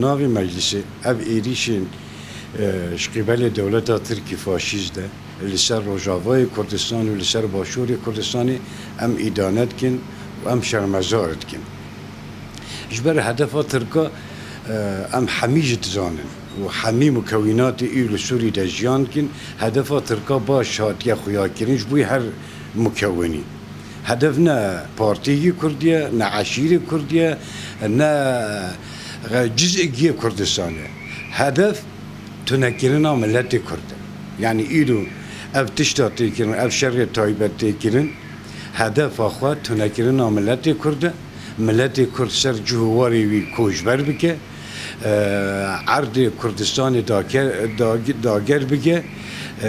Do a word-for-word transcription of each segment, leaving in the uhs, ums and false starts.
Navê meclisê ev êrîşên, e, ji qîbelê dewleta Tirkî faşîst de li ser Rojavayê Kurdistan û li ser Başûrê Kurdistanê em îdane dikin û em şermezar dikin. Ji ber hedefa Tirka, e, em hemî jî dizanin û hemî mukewînatê îro li Sûrî de jiyan dikin, hedefa Tirka baş hatiye xuyakirin ji bo her mukewinî. Hedef ne partiyekî Kurdî ye, ne eşîrê Kurdî ye, ne ciz'ekî yê Kurdistanê. Hedef tunekirina miletê Kurd e. Yanî îro ev tişta tê kirin, ev şerê taybet tê kirin, hedefa xwe tunekirina miletê Kurd e. Miletê Kurd ser cih û warê wî koçber bike, e, erdê Kurdistanê dake-, dage-, dager bike, e,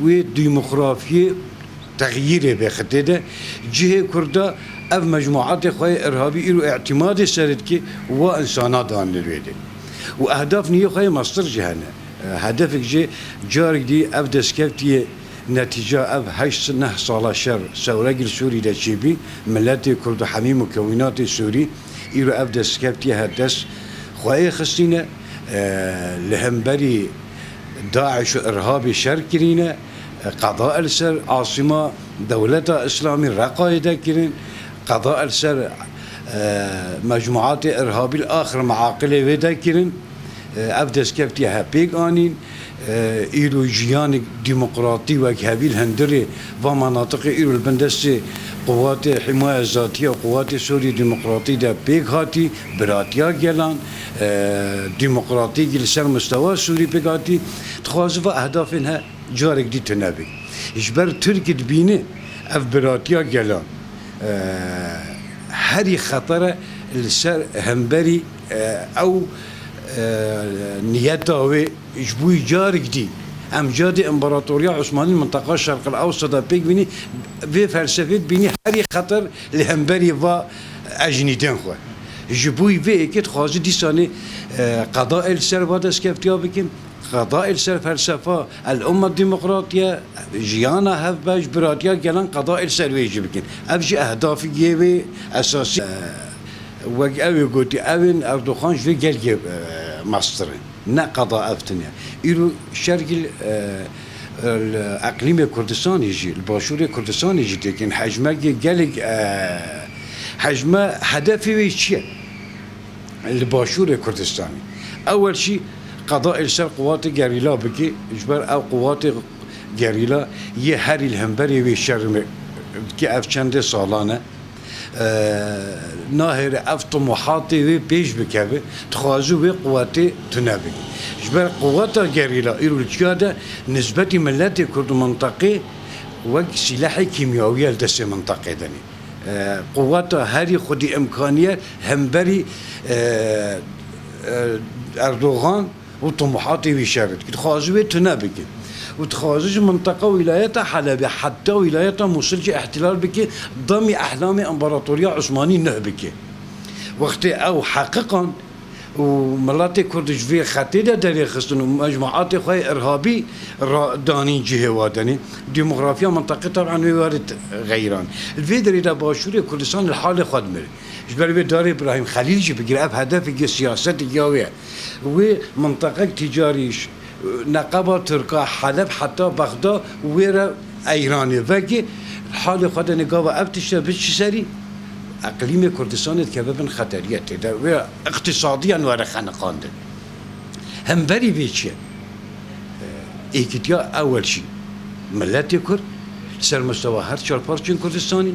wê demografiyê texyîrê bê xitê de. Cihê Kurda ev mecmuatê xwe yê irhabî îro îtîmadê ser dike, wa insana dan li wê de. Û ehdaf niyê xwe yê mestir jî hene. Hedefek jê carek dî ev destkeftiyê netîca ev heşt neh sala şer sewrek li Sûrî de çêbî, miletê Kurd û hemî mukewînatê Sûrî îro ev destkeftiyê her dest xwe yê xistîne, e, li hemberî DAIŞ û irhabê şer kirîne, qeda li ser asîma dewleta Îslamî Reqayê de kirin, qeda li ser, e, mecmuatê irhabî li axir meaqilê wê de kirin. E, ev destkeftî he pêk anîn. E, îro jiyanek demokratî wek hevî li hundirê van menatiqê îro li bin destê Quwatê Himaya Zatî ya Quwatê Sûrî Demokratî de pêk hatî, biratiya gelan, e, demokratîkî li ser mistewa Sûrî pêk hatî, dixwaze va ehdafên he carek dî tune bî. Ji ber Tirkî dibîne ev biratiya gelan, e, herî xeter e li ser hemberî, e, ew, e, niyeta wê ji bo carek dî em cadê împaratoriya Osmanî minteqa Şerqil Ewseta pêk bînî, vê felsefê dibînî herî xeter li hemberî va ecnîdên xwe. Ji bo vê yekê dixwaze dîsanê, e, qedayê li ser va destkeftîya bikin. Qedayê li ser felsefa el-ummet demokratiye, jiyana hevbeş, biratiya gelan qedayê li ser wê jî bikin. Ev jî ehdafê yê wê esasî. Wek ew ê gotî, ew ên Erdogan ji vê gelkê, e, mestir in. Ne qeda ev tune. Îro şergî, e, e, li eqlîmê Kurdistanê jî, li başûrê Kurdistanê jî têkin hejmekê gelek, e, hejme hedefê wê çi ye? Li başûrê Kurdistanê. Ewel jî qedayê li ser quwatê gerîla bike, ji ber ew quwatê gerîla yê herî li hemberî wê şer dike, ev çendê salan e. E, nahêre ev tumuhatê wê pêş bikeve, dixwaze wê quwetê tune bike. Ji ber quweta gerîla îro li çiya de nisbetî miletê Kurd û minteqê wek sîlehê kîmyawî ye li destê minteqê de ne. E, quweta herî xwedî îmkanî ye hemberî, e, e, Erdogan û tumuhatê wî şer dike. Dixwaze wê tune bike. Û dixwaze ji minteqa wîlayeta Helebê heta wîlayeta Mûsil jî îhtilal bike, demî ehlamê împaratoriya Osmanî nuh bike. Wextê ew heqiqan û miletê Kurd ji vê xetê de derêxistin û mecmuatê xwe yê irhabî ra-, danîn cihê wa denê, demografiya minteqê teban wê warê t-, xeyran. Li vê derê de başûrê Kurdistan li halê xwe dimire. Ji ber wê darê Îbrahîm Xelîl jî bigire, ev hedefekî siyasetê ya wê ye. Wê minteqek tîcarî ji Neqeba Tirka, Heleb heta Bexda wê re Eyranê vekê, halê xwe de ne gava ev tişte biçî serî, eqlîmê Kurdistanê dikeve bin xeteriyê tê de wê iqtisadiyan were xeniqandin. Hemberî vê çi ye? Êkîtiya ewel jî miletê Kurd li ser mistewa her çar parçeyên Kurdistanê,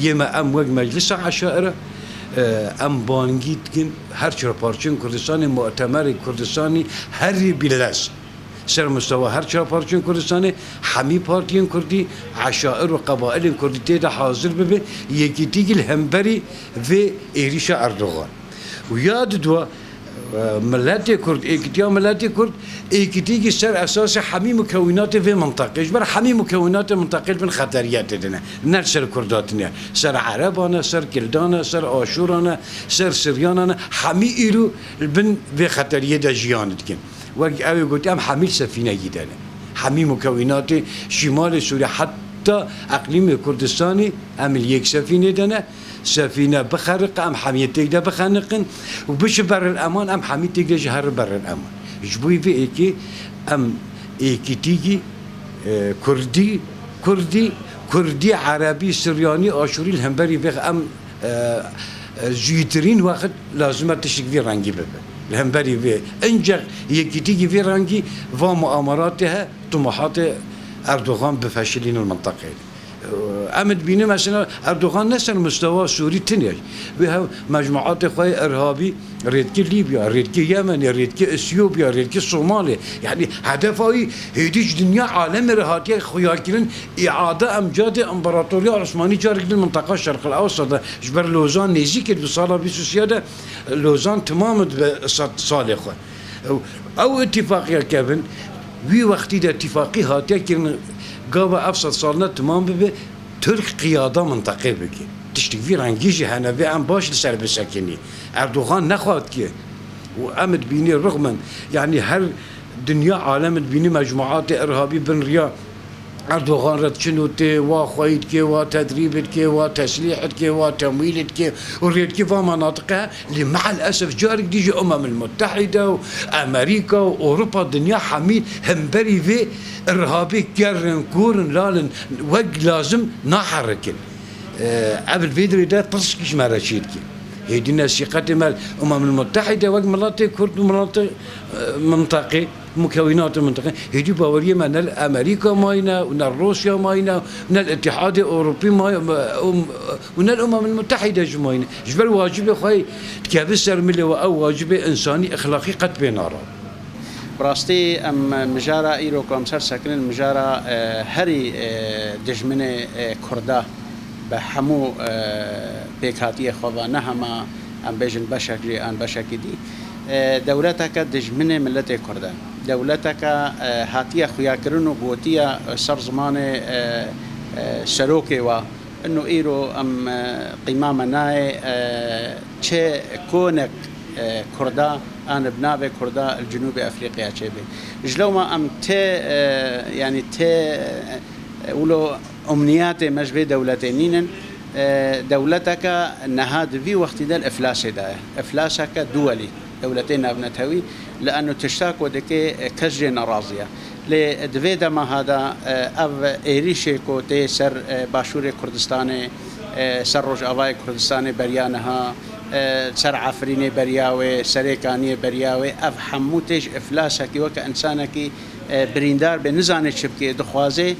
yê me em wek Meclisa Eşaira, e, em bangî dikin her çar parçeyên Kurdistanê, mutemerê Kurdistanê herî bî lez. Ser mistewa her çar parçeyên Kurdistanê hemî partiyên Kurdî, eşair û qebailên Kurdî tê de hazir bibe, yekîtîkî li hemberî vê êrîşa Erdogan. Û ya didwa, e, miletê Kurd, êkîtiya miletê Kurd, êkîtîkî ser esasê hemî mukewînatê vê minteqê. Ji ber hemî mukewînatê minteqê li bin xeteriyetê de ne. Ne li ser Kurda tine, ser Ereban e, ser Kildan e, ser Aşûran e, ser Siryanan e. Hemî îro li bin vê xeteriyê de jiyan dikin. Wek ew ê gotî, em hemî li sefîneyî de ne. Hemî mukewînatê şîmalê Sûrî heta eqlîmê Kurdistanê em li yek sefînê de ne. Sefîne bixeriqe, em hemiyê têk de bixeniqin û biçi beril eman, em hemî têk de jî herin beril eman. Ji bo vê êkê em êkîtîkî, e, kurdî, kurdî, kurdî, erebî, siryanî, aşûrî li hemberî vê em, e, e, zûytirîn wext lazim e tiştik vî rengî bibe. Li hemberî vê inceq yekîtîkî vî rengî va muameratê he, tumahatê Erdogan bifeşilînin li mintaqeyê. Em dibînin mesela Erdogan ne ser mustewa Sûrî tune. Wê hev mecmuatê xwe yê irhabî rêdikî Lîbya, rêdikî Yemenê, rêdikî Esyopya, rêdikî Somalê. Yanî hedefa wî hêdî ji dinya alemê re hatiye xuyakirin, îada emcadê împaratoriya Osmanî carek din minteqa Şerqil Ewsat de ji ber Lozan nêzîk dibe, sala bîst û sê de Lozan timam dibe sed salê xwe. Ew, ew îtîfaqiya kevin, wî wextî de îtîfaqî hatiye kirin, gava ev sed salina timam bibe, Tirk qiyada minteqê bike. Tiştik vî rengî jî hene, vê em baş li ser bisekinî. Erdogan nexwatkiye. Û em dibînî rixmin, yanî her dinya alem dibînî mecmuatê irhabî bin riya Erdogan re diçin û tê wa xweyî dike, wa tedrîb dike, wa teslîh dike, wa temwîl dike û rê dike va menatiqe. Lê me'el esef carek dî jî Umemil Mutehîde û Amerîka û Ewropa, dinya hemî hemberî vê irhabê ker in, kor in, lal in, wek lazim naherikin. Ev li vê dirê de tirskî ji me re çêdike. Hêdî nesîqetê me li Umemil Mutehîde wek miletê Kurd û miletê, e, mintaqê, mukewînatê mintaqê, hêdî baweriyê me ne li Amerîka mayîne û ne li Rûsya mayîne û ne li Îtîhadê Ewropî may-, û, û ne li Umemil Mutehîde jî mayîne. Ji ber wacibê xwe dikeve ser milê we, ew wacibê însanî, exlaqî qet pê nara. Bi rastî em mijara îro ku em ser sekinin mijara, e, herî, e, dijminê, e, Kurda bi hemû, e, pêkhatiyê xwe ve, ne hema em bêjin beşek jî an beşekî dî. E, dewleteke dijminê miletê Kurd e. Dewleteke, e, hatiye xuyakirin û gotiye, e, ser zimanê, e, e, serokê we. Ino îro em, e, qîma me nayê, e, çi konek, e, Kurda an bi navê Kurda li Cinûbê Efrîqya çêbe. Ji lewma em tê, e, yanî tê, e, wilo umniyatê me ji vê dewletê nînin. E, dewleteke niha di vî wextî de li iflasê de ye. Iflaseke duwelî, dewletê navnetewî, li eno tişta ku dike, e, kes jê nerazî ye. Lê di vê dema ha de, e, ev êrîşê ku tê ser, e, Başûrê Kurdistanê, e, ser Rojavayê Kurdistanê beriya niha, e, ser Efrînê beriya wê, Serê Kaniyê beriya wê, ev hemû tê ji iflasekî weke însanekî, e, birîndar bê, nizane çi bike, dixwaze,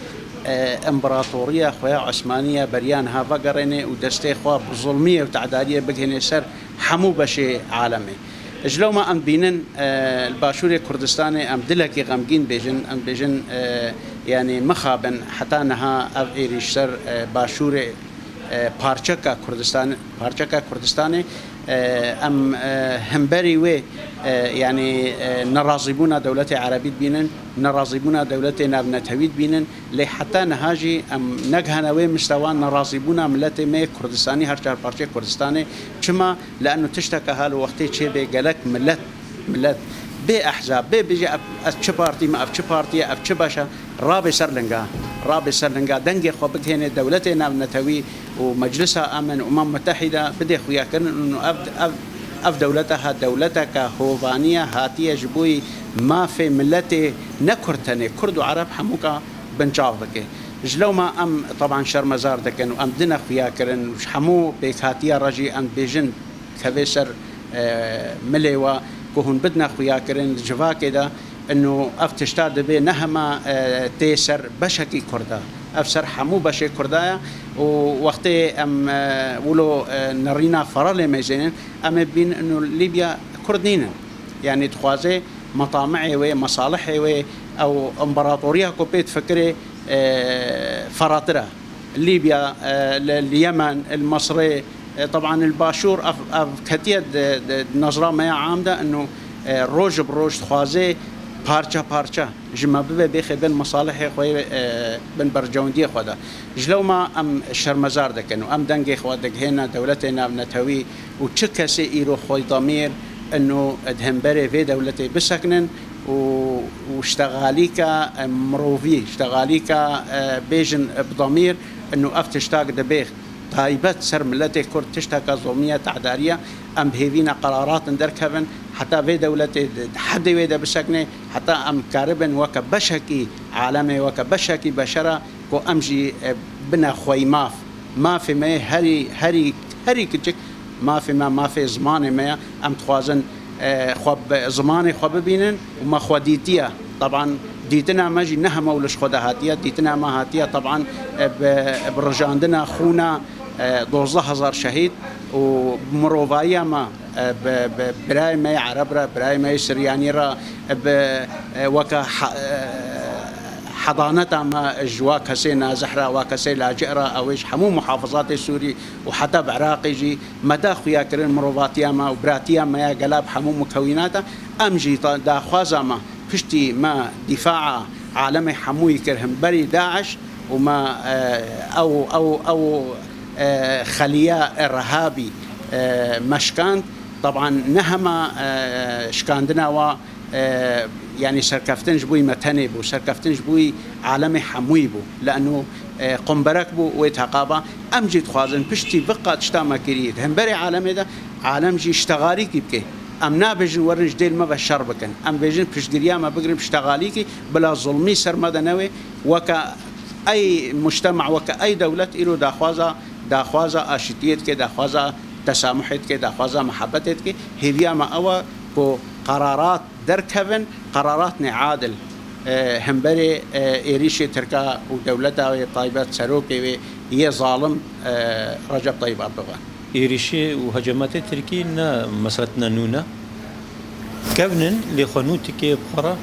e, împaratoriya xwe ya Osmaniye beriya niha vegerêne û destê xwe bi zulmiyê û tedariyê bigihêne ser hemû beşê alemê. Ji lewma em dibînin, e, li Başûrê Kurdistanê em dilekî xemgîn bêjin, em bêjin, e, yanî mixabin heta niha ev êrîş ser, e, Başûrê, e, parçeka Kurdistan, parçeka Kurdistanê, e, em, e, hemberî wê, e, yanî, e, nerazîbûna dewletê erebî dibînin, nerazîbûna dewletê navnetewî dibînin, lê heta niha jî em negihane wê mistewa nerazîbûna miletê me yê Kurdistanî her çar parçeyê Kurdistanê. Çima? Li eno tişteke hal û wextê çêbê gelek milet, milet bê ehzab, bê bêje ev, ez çi partî me, ev çi partî ye, ev çi beş e, rabe ser linga, rabe ser linga, dengê xwe bigihêne dewletê navnetewî û Meclisa Emin û Umem Mutehîde bidê xuyakirin û ev, ev, ev dewlete ha dewleteke hovaniye hatiye ji bo mafê miletê ne Kurd tenê, Kurd û Ereb hemûka binçav bike. Ji lewma em teban şermezar dikin û em dine xuyakirin û ji hemû pêkhatiya re jî em dibêjin kevê ser, e, milê we ku hûn bidine xuyakirin di civakê de, ino ev tişta divê ne hema, e, tê ser beşekî Kurda. Ev ser hemû beşê Kurda ye û wextê em, e, wilo, e, nerîna Feralê mêzênin, em ê bîn ino Lîbya Kurd nînin. Yanî dixwaze metami'ê wê, mesalihê wê, ew împaratoriya ku pê difikirê, e, feratir e. Lîbya, e, li, li Yemen, li Misrê, e, teban li Başûr, ev, ev ketiye di, di, di nezra me ya am de, ino, e, roj bi roj dixwaze parça parça ji me bibe, bêxe bin mesalihê xwe yê, e, bin bercewendiyê xwe de. Ji lewma em şermezar dikin û em dengê xwe digihêne dewletê navnetewî û çi kesê îro xwedemîr ino di hemberê vê dewletê bisekinin û, û ştexalîka, e, mirovî, ştexalîka, e, bêjin, e, bi demîr ino ev tiştak dibê. taybet ser miletê Kurd tişteke zomî ye, tehdariye. Em bi hêvî ne qerarat derkevin, heta vê dewletê di, di hedê wê de bisekine, heta em karibin weke beşekî alemê, weke beşekî beşera ku em jî, e, bine xweyî maf. Mafê me ye herî, herî, herî kiçik mafê me, mafê zimanê me ye. Em dixwazin, e, xwe bi, zimanê xwe bibînin û me xwe dîtiye. Teban dîtina me jî ne hema û li ji xwe de hatiye. Dîtina me hatiye teban, e, bi, bi rijandina xûna, e, dozdeh hezar şehîd û bi mirovayiya me, e, bi, bi birayê me yê Ereb re, birayê me yê Siryanî re, e, bi, e, weke ha-, e, hedaneta me ji wa kesê nazih re, wa kesê lacih re, ew ê ji hemû muhafizatê Sûrî û heta bi Iraqê jî me da xuyakirin mirovatiya me û biratiya me ya gela bi hemû mukewînata. Em jî ta-, daxwaza me piştî me dîfaa alemê hemûyî kir himberî DAIŞ û me, e, ew, ew, ew, e, xeliya irhabî, e, me şikand. Teban ne hema, e, şikandina wa, e, yanî serkeftin ji bo me tenê bû, serkeftin ji bo alemê hemûyî bû. Li eno, e, qumberek bû wê teqaba. Em jî dixwazin piştî vê qat tişta me kirî di hemberê alemê de, alem jî ştexalîkî bike. Em nabêjin werin ji dêl me ve şer bikin. Em bêjin piştgiriya me bigirin piştexalîkî, bila zulmî ser me de newê. Weke ey mujtema, weke ey dewlet îro daxwaza, daxwaza aşitiyê dike, daxwaza tesamuhê dike, daxwaza mihebetê dike. Hêviya me ew e ku qerarat derkevin, qeraratnê adil, e, hemberê, e, êrîşê Tirka û dewleta wê taybet serokê wê yê zalim, e, Recep Tayyip Erdogan. Êrîşê û hecamatê Tirkî ne meseletine nû ne. Kevn in lê xwe nû tikê bi xwe re.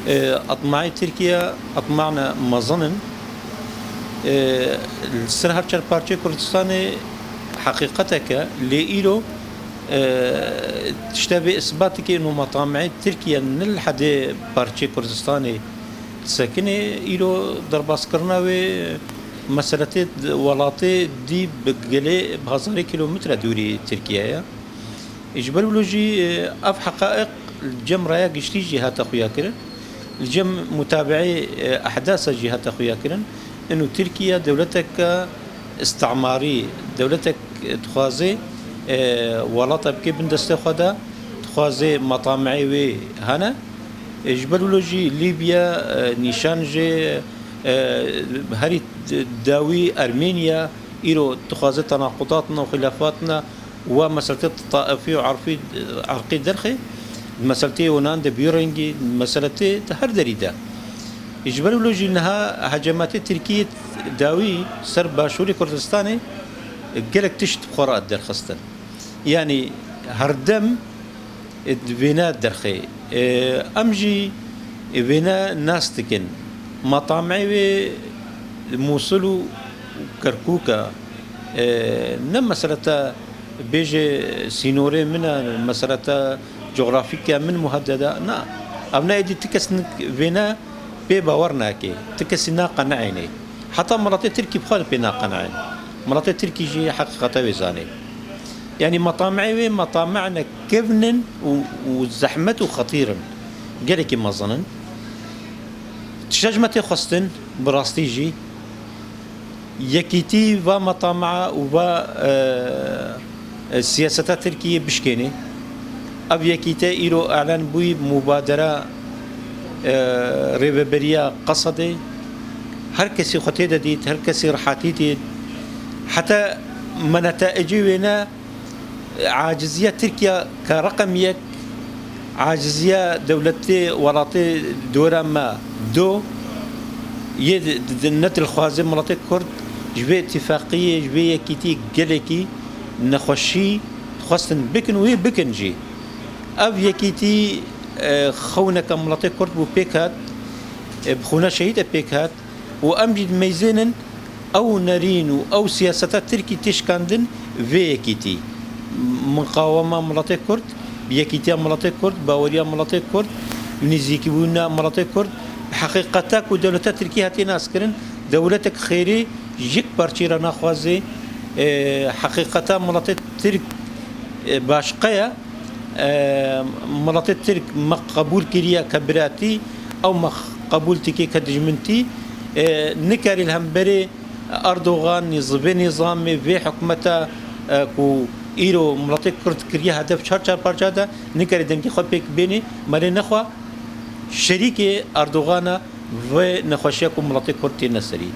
E, atmayê Tirkiye atmane mezin in. E, li ser her çar parçeyê Kurdistanê heqîqetek e, lê îro, e, tişte vê isbat dike ino metameyê Tirkiye ne li hedê parçeyê Kurdistanê disekine, îro derbaskirina wê meseletê welatê dî bi gelê bi hezarê kîlometre dûrî Tirkiye ye. Ji ber wilo jî, e, ev heqaîq li cem raya giştî jî hate xuyakirin, li cem mutabeeyê, e, ehdasa jî hate xuyakirin. Ino Tirkiye dewleteke îstimarî, dewletek dixwaze, e, welata bike bin destê xwe de, dixwaze metameyê wê hene. E, ji ber wilo jî Lîbya, e, nîşan jê, e, herî d-, dawî Ermeniya îro dixwaze tenaqudat ne û xilafat ne. Wa meseletê taifî û erfî, erqî derxê, meseletê Yunan de bî rengî, meseletê di her derî de. Ji ber wilo jî niha hecametê Tirkiyê dawî ser başûrê Kurdistanê gelek tişt xwe re derxistin. Yanî herdem di vêne derxê. Em jî vêne nas dikin. Metameyê wê Mûsil û Kerkûk e. E, ne meselete bêje sînorê min e, meselete cografîk e, min muhedede. Na. Ev ne êdî ti kes nik-, vêne pê bawer nake. Ti kesî naqeneînê. Heta miletê Tirkî bi xwe de pê naqeneîn. Miletê Tirkî jî heqîqeta wê zanê. Yanî metameyê wê metameyne kevn in û, û zehmet û xetîr in. Gelekî mezin in. Tişta ji me tê xwestin, bi rastî jî. Yekîtî va metamea û va, e, e, siyaseta Tirkiyê bişkêne. Ev yekîte îro elen bûyî mubadera, e, rêveberiya Qesedê. Her kesî xwe tê de dît, her kesî rehetî dît. Heta me netecê wê ne, aciziya Tirkiye ke reqem yek, aciziya dewletê, welatê dora me do, yê di, di, ne dilxwazê miletê Kurd ji vê îtîfaqiyê, ji vê yekîtî gelekî nexweşî xwestin bikin û wê bikin jî. Ev yekîtî, e, xewneke miletê Kurd bû pêk hat, e, bi xûna şehîd e pêk hat. Û em jî dimeyzênin ew nerîn û ew siyaseta Tirkî tê şikandin vê yekîtî. Miqawema miletê Kurd, bi yekîtiya miletê Kurd, baweriya miletê Kurd, bi nêzîkîbûna miletê Kurd, bi heqîqeta ku dewleta Tirkî hatiye naskirin, dewletek xêrê ji yek parçeyê re naxwaze, e, heqîqeta miletê Tirk, e, başqe ye. E, miletê Tirk me qebûl kiriye ke biratî, ew me qebûl dike ke dijmintî. E, nikarî li hemberê Erdogan, nîz-, vê nîzamê, vê hikûmeta, e, ku îro miletê Kurd kiriye hedef çar çar parça de, nikare dengê xwe pêk bênê, me lê nexwe şerîkê Erdogana vê nexweşiya ku miletê Kurd têne serî.